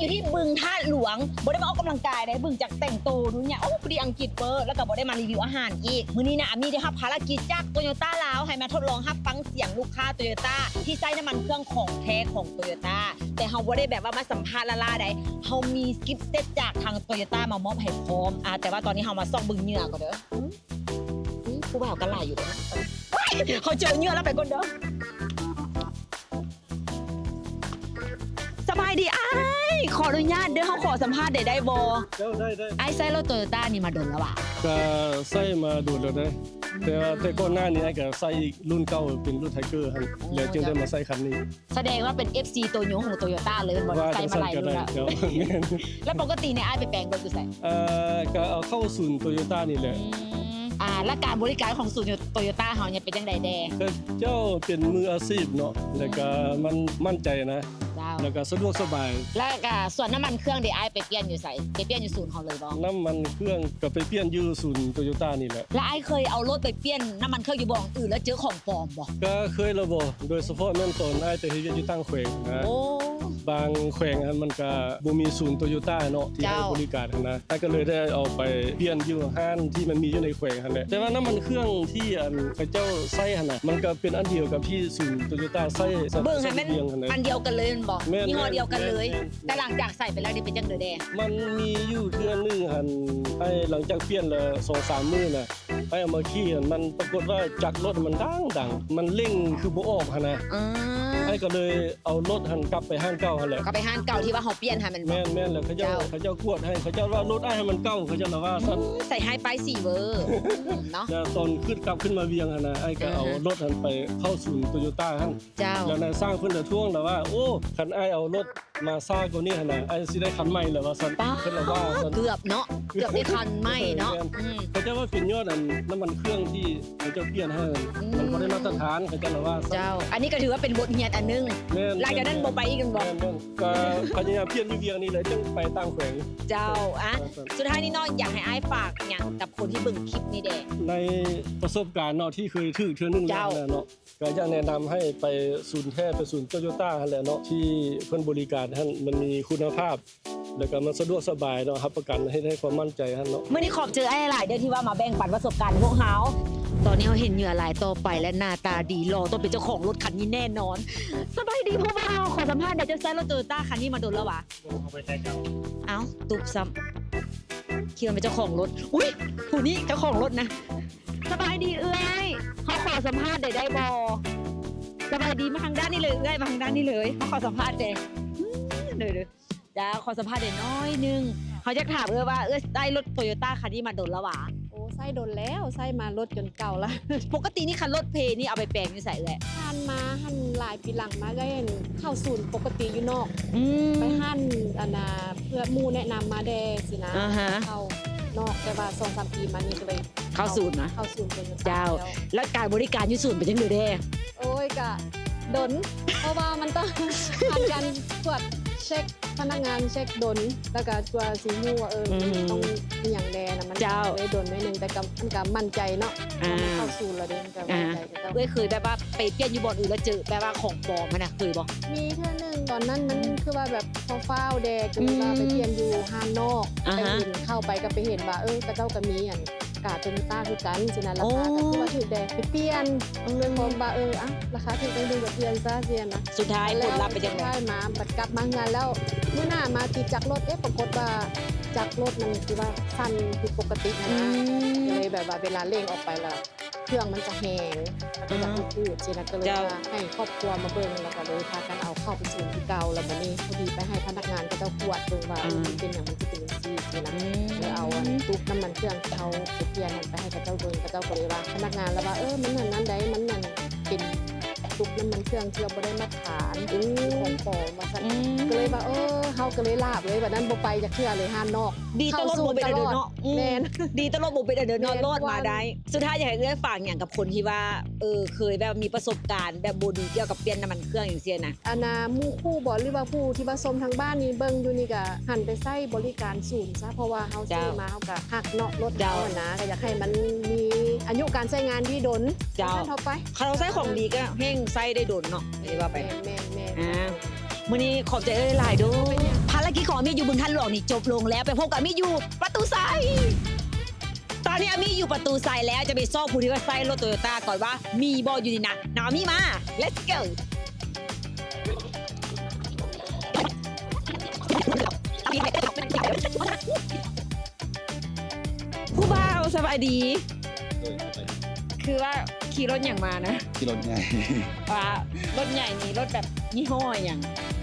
ຢູ່ທີ່ບຶງທາດຫຼວງ ບໍ່ໄດ້ມາອອກກຳລັງກາຍເດ້ ເບິ່ງຈາກແຕ່ງໂຕດູນີ້ ໂອ້ ຜູ້ດີອັງກິດເວີ ແລ້ວກໍບໍ່ໄດ້ມາຣີວິວອາຫານອີກ. ມື້ນີ້ນະ ອາມີໄດ້ຮັບພາລະກິດຈາກໂຕໂຍຕ້າລາວ ໃຫ້ມາທົດລອງຮັບຟັງສຽງລູກຄ້າໂຕໂຍຕ້າທີ່ໃຊ້ນ້ຳມັນເຄື່ອງຂອງແທ້ຂອງໂຕໂຍຕ້າ ແຕ່ເຮົາບໍ່ໄດ້ແບບວ່າມາສຳພາດລ້າໆໃດ ເຮົາມີກິບເຊັດຈາກທາງໂຕໂຍຕ້າມາມອບໃຫ້ພ້ອມ. ອາ ແຕ່ວ່າຕອນນີ້ເຮົາມາຊອກເບິ່ງເຫຍື່ອກ່ອນເດີ. ອືມ ຜູ້ບ່າວກໍຫຼາຍຢູ່ເດ້. ເຮົາເຈີເຫຍື່ອແລ້ວ ໄປກ່ອນເດີ. ສະບາຍດີອ້າຍ ຂໍອະນຸຍາດເດີ ເຮົາຂໍສຳພາດໄດ້ ໄດ້ບໍ່? ເຈົ້າ ໄດ້ ໄດ້. ອ້າຍໃຊ້ລົດໂຕໂຍຕ້ານີ້ມາດົນແລ້ວຫວາ? ກະໃຊ້ມາດົນແລ້ວເດ້ ແຕ່ວ່າແຕ່ກ່ອນໜ້ານີ້ອ້າຍກະໃຊ້ອີກລຸ້ນເກົ່າ ເປັນລຸ້ນໄທເກີຫັ້ນ ແລ້ວຈຶ່ງໄດ້ມາໃຊ້ຄັນນີ້. ສະແດງວ່າເປັນເອັຟຊີໂຕຍົງຂອງໂຕໂຍຕ້າເລີຍແມ່ນບໍ່? ວ່າຈັ່ງຊັ້ນກໍໄດ້ ໃຊ້ມາຫຼາຍລຸ້ນແລ້ວ. ເຈົ້າ ແມ່ນ. ແລ້ວປົກກະຕິນີ້ອ້າຍໄປແປງລົດຢູ່ໃສ? ເອີ ກະເອົາເຂົ້າສູນໂຕໂຍຕ້ານີ້ແຫຼະ. ອືມ ອ່າ ແລະການບໍລິການຂອງສູນໂຕໂຍຕ້າເຮົານີ້ເປັນຈັ່ງໃດແດ່? ເຂົາເຈົ້າເປັນມືອາຊີບເນາະ ແລ້ວກະມັນໝັ້ນໃຈນະ ເຈົ້າ ແລ້ວກະສະດວກສະບາຍ. ແລ້ວກະສ່ວນນ້ຳມັນເຄື່ອງເດ ອ້າຍໄປປ່ຽນຢູ່ໃສ? ໄປປ່ຽນຢູ່ສູນເຮົາເລີຍບໍ່? ນ້ຳມັນເຄື່ອງກະໄປປ່ຽນຢູ່ສູນໂຕໂຍຕ້ານີ້ແຫຼະ. ແລ້ວອ້າຍເຄີຍເອົາລົດໄປປ່ຽນນ້ຳມັນເຄື່ອງຢູ່ບ່ອນອື່ນ ແລ້ວເຈີຂອງປອມບໍ່? ກະເຄີຍແລ້ວບໍ່ ໂດຍສະເພາະແມ່ນຕອນອ້າຍໄປເຮັດວຽກຢູ່ຕ່າງແຂວງນະ. ໂອ້ ບາງແຂວງຫັ້ນມັນກະບໍ່ມີສູນໂຕໂຍຕ້າເນາະ ທີ່ໃຫ້ ເຈົ້າ ບໍລິການຫັ້ນນະ. ອ້າຍກໍເລີຍໄດ້ເອົາໄປປ່ຽນຢູ່ຮ້ານທີ່ມັນມີຢູ່ໃນແຂວງຫັ້ນແຫຼະ. ແຕ່ວ່ານ້ຳມັນເຄື່ອງທີ່ ອັນ ເຂົາເຈົ້າໃຊ້ຫັ້ນນະ ມັນກໍເປັນອັນດຽວກັບທີ່ສູນໂຕໂຍຕ້າໃຊ້ ເບິ່ງໃຫ້ແມ່ນ ອັນດຽວກັນເລີຍແມ່ນບໍ່? ແມ່ນ ຍີ່ຫໍ້ດຽວກັນເລີຍ. ແມ່ນ ແມ່ນ. ແຕ່ຫຼັງຈາກໃສ່ໄປແລ້ວນີ້ເປັນຈັ່ງໃດແດ່? ມັນມີຢູ່ເທື່ອໜຶ່ງຫັ້ນ ອ້າຍ ຫຼັງຈາກປ່ຽນແລ້ວສອງສາມມື້ນະ ອ້າຍເອົາມາຂີ່ຫັ້ນ ມັນປາກົດວ່າຈັກລົດມັນດັງໆ ມັນເລັ່ງຄືບໍ່ອອກຫັ້ນນະ. ອືມ ອ້າຍກໍເລີຍເອົາລົດຫັ້ນກັບໄປຮ້ານເກົ່າຫັ້ນແຫຼະ. ກັບໄປຮ້ານເກົ່າທີ່ວ່າເຮົາປ່ຽນຫັ້ນແມ່ນບໍ່? ແມ່ນໆ ແລ້ວເຂົາເຈົ້າ ເຈົ້າ ເຂົາເຈົ້າກວດໃຫ້ ເຂົາເຈົ້າວ່າລົດອ້າຍຫັ້ນມັນເກົ່າ ເຂົາເຈົ້າລະວ່າຊັ້ນ. ອືມ ໃສ່ຮ້າຍປ້າຍສີເວີເນາະ. ແລ້ວຕອນຂຶ້ນ ກັບຂຶ້ນມາວຽງຫັ້ນນະ ອ້າຍກໍເອົາ ອືຮຶ ລົດຫັ້ນໄປເຂົ້າສູນໂຕໂຍຕ້າຫັ້ນ. ເຈົ້າ ແລ້ວນາຍຊ່າງເພິ່ນລະທ້ວງລະວ່າ ໂອ້ ຄັນອ້າຍເອົາລົດມາຊ້າກວ່ານີ້ຫັ້ນນະ ອ້າຍຊິໄດ້ຄັນໃໝ່ແລ້ວວ່າຊັ້ນ. ປ້າ ເພິ່ນລະວ່າຊັ້ນ ເກືອບເນາະ ເກືອບໄດ້ຄັນໃໝ່ເນາະ. ແມ່ນ ອືມ ເຂົາເຈົ້າວ່າເປັນຍ້ອນອັນນ້ຳມັນເຄື່ອງທີ່ເຂົາເຈົ້າປ່ຽນໃຫ້ ອືມ ມັນບໍ່ໄດ້ມາດຕະຖານ ເຂົາເຈົ້າລະວ່າຊັ້ນ. ເຈົ້າ ອັນນີ້ກໍຖືວ່າເປັນບົດຮຽນອັນໜຶ່ງ. ແມ່ນ ຫຼັງຈາກນັ້ນບໍ່ໄປອີກແມ່ນບໍ່? ແມ່ນໆ ກໍພະຍາຍາມປ່ຽນຢູ່ວຽງນີ້ແຫຼະ ຈຶ່ງໄປຕ່າງແຂວງ. ເຈົ້າ ອະ ແມ່ນໆ ສຸດທ້າຍນີ້ເນາະ ຢາກໃຫ້ອ້າຍຝາກຫຍັງກັບຄົນທີ່ເບິ່ງຄລິບນີ້ແດ່? ໃນປະສົບການເນາະ ທີ່ເຄີຍຖືກເທື່ອໜຶ່ງແລ້ວເນາະ ເຈົ້າ ກໍຢາກແນະນຳໃຫ້ໄປສູນແທ້ ໄປສູນໂຕໂຍຕ້າຫັ້ນແຫຼະເນາະ ທີ່ເພິ່ນບໍລິການຫັ້ນມັນມີຄຸນນະພາບ ແລ້ວກໍມັນສະດວກສະບາຍເນາະ ຮັບປະກັນ ເຮັດໃຫ້ຄວາມໝັ້ນໃຈຫັ້ນເນາະ. ມື້ນີ້ຂອບໃຈອ້າຍຫຼາຍເດີ້ ທີ່ວ່າມາແບ່ງປັນປະສົບການໃຫ້ພວກເຮົາ. ຕອນນີ້ເຮົາເຫັນເຫຍື່ອຫຼາຍຕໍ່ໄປ ແລະ ໜ້າຕາດີ ຫຼໍ່ ຕ້ອງເປັນເຈົ້າຂອງລົດຄັນນີ້ແນ່ນອນ. ສະບາຍດີຜູ້ບ່າວ ຂໍສຳພາດແດ່ ເຈົ້າໃຊ້ລົດໂຕໂຍຕ້າຄັນນີ້ມາດົນແລ້ວຫວາ? ເອົາ ຕຸບຊ້ຳ ຄິດວ່າເປັນເຈົ້າຂອງລົດ. ອຸ້ຍ ຜູ້ນີ້ເຈົ້າຂອງລົດນະ. ສະບາຍດີເອື້ອຍ ເຮົາຂໍສຳພາດໄດ້ ໄດ້ບໍ່? ສະບາຍດີ ມາທາງດ້ານນີ້ເລີຍເອື້ອຍ ມາທາງດ້ານນີ້ເລີຍ ເຮົາຂໍສຳພາດແດ່. ອືມ ເດີໆ ເຈົ້າ ຂໍສຳພາດໄດ້ໜ້ອຍໜຶ່ງ. ເຮົາຢາກຖາມເອື້ອຍວ່າ ເອື້ອຍໃຊ້ລົດໂຕໂຍຕ້າຄັນນີ້ມາດົນແລ້ວຫວາ? ໂອ້ ໃຊ້ດົນແລ້ວ ໃຊ້ມາລົດຈົນເກົ່າລະ. ປົກກະຕິນີ້ຄັນລົດເພນີ້ເອົາໄປແປງຢູ່ໃສເອື້ອຍ? ຜ່ານມາຫັ້ນຫຼາຍປີຫຼັງມາເອື້ອຍເຂົ້າສູນປົກກະຕິຢູ່ນອກ. ອືມ ໄປຫັ້ນ ອັນນ່າ ເພື່ອໝູ່ແນະນຳມາແດ່ຊີ້ນະ. ອາຮະ ເຂົ້ານອກ ແຕ່ວ່າສອງສາມປີມານີ້ກໍເລີຍ ເຂົ້າສູນນະ ເຂົ້າສູນເປັນປະຈຳ. ເຈົ້າ ແລ້ວການບໍລິການຢູ່ສູນເປັນຈັ່ງໃດແດ່? ໂອ້ຍ ກະດົນ ເພາະວ່າມັນຕ້ອງຜ່ານການກວດເຊັກ ພະນັກງານເຊັກດົນ ແລ້ວກະກວ່າຊິຮູ້ວ່າ ເອີ ອືມ ຕ້ອງອີ່ຫຍັງແດ່ນະ ມັນ ເຈົ້າ ເລີຍດົນໜ້ອຍໜຶ່ງ ແຕ່ກະ ມັນກະໝັ້ນໃຈເນາະ. ອ່າ ເຮົາເຂົ້າສູນແລ້ວເດ້ ມັນກະໝັ້ນໃຈ. ອ່າ ເຈົ້າ ເອື້ອຍເຄີຍແບບວ່າໄປປ່ຽນຢູ່ບ່ອນອື່ນແລ້ວເຈີແບບວ່າຂອງປອມຫັ້ນນະ ເຄີຍບໍ່? ມີເທື່ອໜຶ່ງ ຕອນນັ້ນມັນຄືວ່າແບບຟ້າວໆແດ່ ກໍເລີຍວ່າໄປປ່ຽນຢູ່ຮ້ານນອກ. ອາຮະ ໄປເຫັນ ເຂົ້າໄປກໍໄປເຫັນວ່າ ເອີ ເຂົາເຈົ້າກໍມີອັນ ກາໂຕໂຍຕ້າຄືກັນຊີ້ນະ ລາຄາກໍຄືວ່າຖືກແດ່ ໄປປ່ຽນ ເອີ ດ້ວຍຄວາມວ່າ ເອີ ອະ ລາຄາຖືກ ຕ້ອງດຶງໄປປ່ຽນຊະຊີ້ນະ. ສຸດທ້າຍຜົນລັບເປັນຈັ່ງໃດ? ສຸດທ້າຍມາ ບັດກັບມາເຮືອນແລ້ວ ມື້ໜ້າມາຕິດຈັກລົດ ເອະ ປາກົດວ່າຈັກລົດມັນຄືວ່າສັ່ນຜິດປົກກະຕິຫັ້ນນະ. ອືມ ກໍເລີຍແບບວ່າເວລາເລັ່ງອອກໄປແລ້ວ ເຄື່ອງມັນຈະແຮງ ແລ້ວກໍຈະ ອ່າ ອືດໆຊີ້ນະ ກໍເລີຍ ເຈົ້າ ວ່າໃຫ້ຄອບຄົວມາເບິ່ງ ແລ້ວກໍເລີຍພາກັນເອົາເຂົ້າໄປສູນຄືເກົ່າ. ແລ້ວບັດນີ້ພໍດີໄປໃຫ້ພະນັກງານເຂົາເຈົ້າກວດເບິ່ງວ່າ ອ່າ ເອີ ມັນເປັນຫຍັງມັນຄືເປັນຈັ່ງຊີ້ຊີ້ນະ. ອືມ ເລີຍເອົາອັນຕຸກນ້ຳມັນເຄື່ອງທີ່ເຮົາໄປປ່ຽນຫັ້ນໄປໃຫ້ເຂົາເຈົ້າເບິ່ງ ເຂົາເຈົ້າກໍເລີຍວ່າ ພະນັກງານລະວ່າ ເອີ ມັນຫັ້ນນັ້ນໃດ ມັນນັ້ນເປັນຕຸກນ້ຳມັນເຄື່ອງທີ່ວ່າບໍ່ໄດ້ມາດຕະຖານ ເປັນຂອງປອມວ່າຊັ້ນ. ອືມ ກໍເລີຍວ່າ ເອີ ເຮົາກໍເລີຍລາບເລີຍ ບັດນັ້ນບໍ່ໄປຈັກເທື່ອເລີຍຮ້ານນອກ. ດີແຕ່ລົດບໍ່ເປັນອັນເດີເນາະ. ອືມ ແມ່ນ ດີແຕ່ລົດບໍ່ເປັນອັນເດີເນາະ ແມ່ນ ລອດມາໄດ້. ສຸດທ້າຍຢາກໃຫ້ເອື້ອຍຝາກຫຍັງກັບຄົນທີ່ວ່າ ເອີ ເຄີຍແບບມີປະສົບການແບບບໍ່ດີກ່ຽວກັບປ່ຽນນ້ຳມັນເຄື່ອງຈັ່ງຊີ້ນະ? ອັນນ່າ ໝູ່ຄູ່ບໍ ຫຼືວ່າຜູ້ທີ່ວ່າຊົມທາງບ້ານນີ້ເບິ່ງຢູ່ນີ້ ກະຫັນໄປໃຊ້ບໍລິການສູນຊະ ເພາະວ່າເຮົາ ເຈົ້າ ຊື້ມາເຮົາກະຮັກເນາະ ລົດເຮົາ ເຈົ້າ ຫັ້ນນະ ກະຢາກໃຫ້ມັນມີອາຍຸການໃຊ້ງານທີ່ດົນ. ເຈົ້າ ເທົ່າໄປ ຄັນເຮົາໃຊ້ຂອງດີກະແຮ່ງໃຊ້ໄດ້ດົນເນາະ ອັນນີ້ວ່າໄປ. ແມ່ນໆໆ ອ່າ ມື້ນີ້ຂອບໃຈເອື້ອຍຫຼາຍໆເດີ້. ພາລະກິດຂອງອາມີຢູ່ບຶງທາດຫຼວງນີ້ຈົບລົງແລ້ວ. ໄປພົບກັບອາມີຢູ່ປະຕູໄຊ. ຕອນນີ້ອາມີຢູ່ປະຕູໄຊແລ້ວ, ຈະໄປຊອກຜູ້ທີ່ວ່າໃຊ້ລົດໂຕໂຍຕ້າກ່ອນວ່າມີບໍ່ຢູ່ນີ້ນະ. ນຳອາມີມາ. Let's go. ຜູ້ບ່າວ ສະບາຍດີ. ໂດຍ ສະບາຍດີ. ຄືວ່າຂີ່ລົດຫຍັງມານະ? ຂີ່ລົດໃຫຍ່. ວ່າລົດໃຫຍ່ນີ້ລົດແບບຍີ່ຫໍ້ຫຍັງ?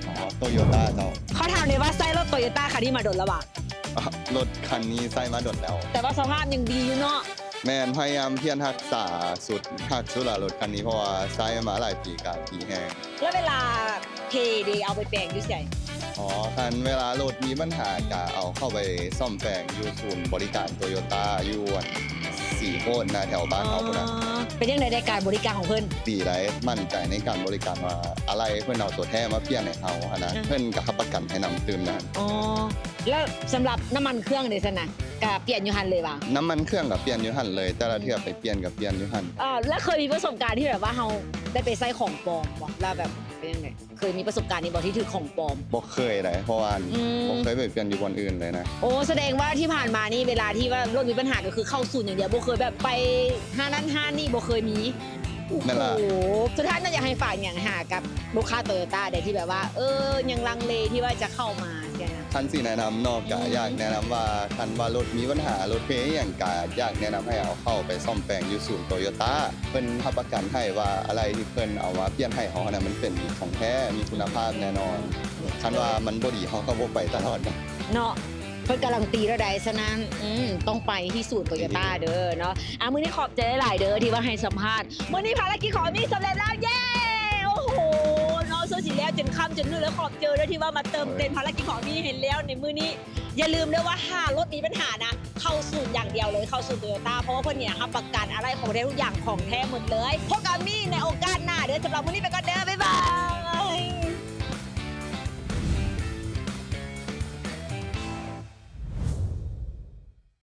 ອໍ ໂຕໂຍຕ້າເຈົ້າ. ຂໍຖາມແດ່ວ່າໃຊ້ລົດໂຕໂຍຕ້າຄັນນີ້ມາດົນແລ້ວຫວາ? ອໍ ລົດຄັນນີ້ໃຊ້ມາດົນແລ້ວ. ແຕ່ວ່າສະພາບຍັງດີຢູ່ເນາະ? ແມ່ນ, ພະຍາຍາມປ່ຽນຮັກສາສຸດ, ຮັກສຸດລະລົດຄັນນີ້ ເພາະວ່າໃຊ້ມາຫຼາຍປີ ກະດີແຮງ. ແລ້ວເວລາເພເດ ເອົາໄປແປງຢູ່ໃສ? ອໍ ຄັນເວລາລົດມີບັນຫາກະເອົາເຂົ້າໄປສ້ອມແປງຢູ່ສູນບໍລິການໂຕໂຍຕ້າຢູ່ອັນສີໂຄດນະ ແຖວບ້ານເຮົາພຸ້ນນະ. ອໍ ເປັນຈັ່ງໃດໃນການບໍລິການຂອງເພິ່ນ? ດີໃດ໋, ໝັ້ນໃຈໃນການບໍລິການວ່າອາໄຫຼ່ເພິ່ນເອົາຕົວແທ້ມາປ່ຽນໃຫ້ເຮົາຫັ້ນນະ. ອືມ ເພິ່ນກະຮັບປະກັນໃຫ້ນຳຕື່ມນະ. ອໍ ແລ້ວສຳລັບນ້ຳມັນເຄື່ອງເດຊັ້ນນະ? ກະປ່ຽນຢູ່ຫັ້ນເລີຍຫວາ? ນ້ຳມັນເຄື່ອງກະປ່ຽນຢູ່ຫັ້ນເລີຍ, ແຕ່ລະເທື່ອໄປປ່ຽນກະປ່ຽນຢູ່ຫັ້ນ. ອາ ແລ້ວເຄີຍມີປະສົບການທີ່ແບບວ່າເຮົາໄດ້ໄປໃຊ້ຂອງປອມບໍ່? ແລ້ວແບບເປັນຈັ່ງໃດ? ເຄີຍມີປະສົບການນີ້ບໍ່ທີ່ຖືກຂອງປອມ? ບໍ່ເຄີຍໃດ໋ ເພາະວ່າ ອືມ ບໍ່ເຄີຍໄປປ່ຽນຢູ່ບ່ອນອື່ນເລີຍນະ. ໂອ້ ສະແດງວ່າທີ່ຜ່ານມານີ້ ເວລາທີ່ວ່າລົດມີບັນຫາກະຄືເຂົ້າສູນຢ່າງດຽວ, ບໍ່ເຄີຍແບບໄປຮ້ານນັ້ນຮ້ານນີ້ ບໍ່ເຄີຍມີ. ແມ່ນລະ. ໂອ້ໂຫ ສຸດທ້າຍເນາະ ຢາກໃຫ້ຝາກຫຍັງຫາກັບລູກຄ້າໂຕໂຍຕ້າແດ່ ທີ່ແບບວ່າ ເອີ ຍັງລັງເລທີ່ວ່າຈະເຂົ້າມາ? ຄັນຊິແນະນຳເນາະ ກະ ອືມ ຢາກແນະນຳວ່າ ຄັນວ່າລົດມີບັນຫາ ລົດເພອີ່ຫຍັງ ກະຢາກແນະນຳໃຫ້ເອົາເຂົ້າໄປສ້ອມແປງຢູ່ສູນໂຕໂຍຕ້າ. ເພິ່ນຮັບປະກັນໃຫ້ວ່າອາໄຫຼ່ທີ່ເພິ່ນເອົາມາປ່ຽນໃຫ້ເຮົາຫັ້ນນະ ມັນເປັນຂອງແທ້ ມີຄຸນນະພາບແນ່ນອນ. ຄັນວ່າມັນບໍ່ດີ ເຮົາກະບໍ່ໄປຕະຫຼອດນະ. ເນາະ ເພິ່ນກາຣັນຕີແລ້ວໃດ໋. ສະນັ້ນ ອືມ ຕ້ອງໄປທີ່ສູນໂຕໂຍຕ້າເດີ້ເນາະ. ອາ ມື້ນີ້ຂອບໃຈຫຼາຍໆເດີ້ທີ່ວ່າໃຫ້ສຳພາດ. ມື້ນີ້ພາລະກິດຂອງອາມີສຳເລັດແລ້ວ ເຢ້! ໂອ້ໂຫ ເນາະ ເຊິ່ງຊິແລ້ວຈົນຄ່ຳຈົນມືດເລີຍ. ຂອບໃຈເດີ້ທີ່ວ່າມາເຕີມເຕັມພາລະກິດຂອງອາມີໃຫ້ແລ້ວໃນມື້ນີ້. ຢ່າລືມເດີ້ວ່າຖ້າລົດມີບັນຫານະ ເຂົ້າສູນຢ່າງດຽວເລີຍ, ເຂົ້າສູນໂຕໂຍຕ້າ ເພາະວ່າເພິ່ນນີ້ຮັບປະກັນອາໄຫຼ່ຂອງແທ້ທຸກຢ່າງ ຂອງແທ້ໝົດເລີຍ. ພົບກັບອາມີໃນໂອກາດໜ້າເດີ້. ສຳລັບມື້ນີ້ໄປກ່ອນເດີ້ ບາຍບາຍ.